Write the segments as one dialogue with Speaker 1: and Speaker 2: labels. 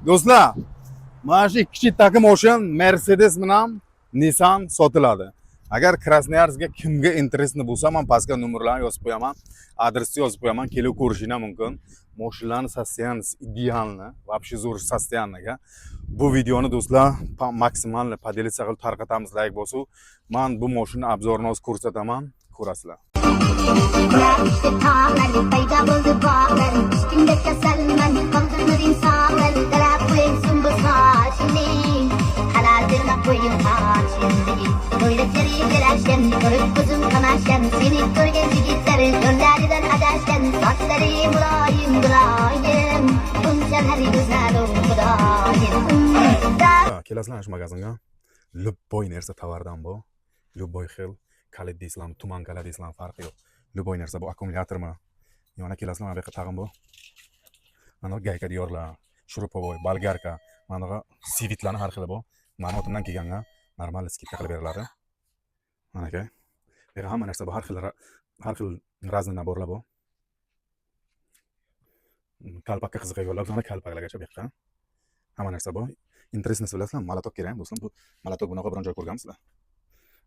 Speaker 1: Do'stlar, mana shu ikki chetdagi moshin Mercedes bilan Nissan sotiladi. Agar Krasnoyarskga kimga интересно bo'lsa, men pastga nomerlarni yozib qo'yaman, adresni yozib qo'yaman, kelib ko'rishinglar mumkin. Moshinlarni состояние идеально, вообще zo'r состояние. Bu videoni, do'stlar, maksimal поделиться qilib tarqatamiz, like bosib. Men bu moshinni обзор ini hozir ko'rsataman, ko'rasizlar.
Speaker 2: İşte tağlar payda bo'ldi bog'lar Ishqingda kasalman qoldirmading sog'lar Qarab qo'ying sumbul sochingni Halol berma qo'ying qochingni Ko'ylaklari yarashgan ko'rib ko'zim qamashgan Seni ko'rgan yigitlar yo'llaridan adashgan Sochlari muloyim muloyim Bunchalar go'zal xudoyim.
Speaker 1: Ha, kelasizlar shu magazinga. Любой narsa tovardan bor. Любой xil kalit deysizlarmi, tuman kalit deysizlarmi, farqi yo'q. Любой narsa bu akkumulyatormi? Yana kelasizlar, mana bu yoqqa tag'in bu. Mana bu гайка diyorlar, шуруповой, болгарка, mana bunaqa svitlarni har xili bor. Mani otimdan kelganga normal скидка qilib beriladi. Mana aka. Bu yerda hamma narsa bor, har xil разный набор lar bor. Kalpakka qiziqadiganlar mana kalpaklargacha bu yoqqa. Hamma narsa bor. Интересный si bilasizlarmi? Молоток kerak, do'stlar. Bu молоток bunaqa biron joy ko'rganmisizlar?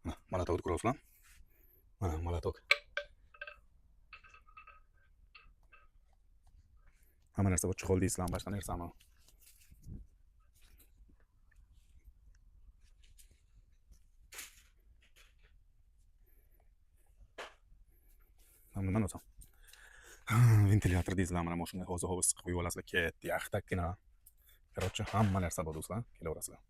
Speaker 1: Mana молоток ni ko'ryapsizlar? Mana молоток. Hamma narsa bor, чехол deysizlarmi, boshqa narsami? Mana bundan o'tsam. Ventilyator deysizlar, mana mashina hozir havo issiq qo'yib olasizlar, ketdi, yaxtakkina. Короче, hamma narsa bor, do'stlar, kelaverasizlar.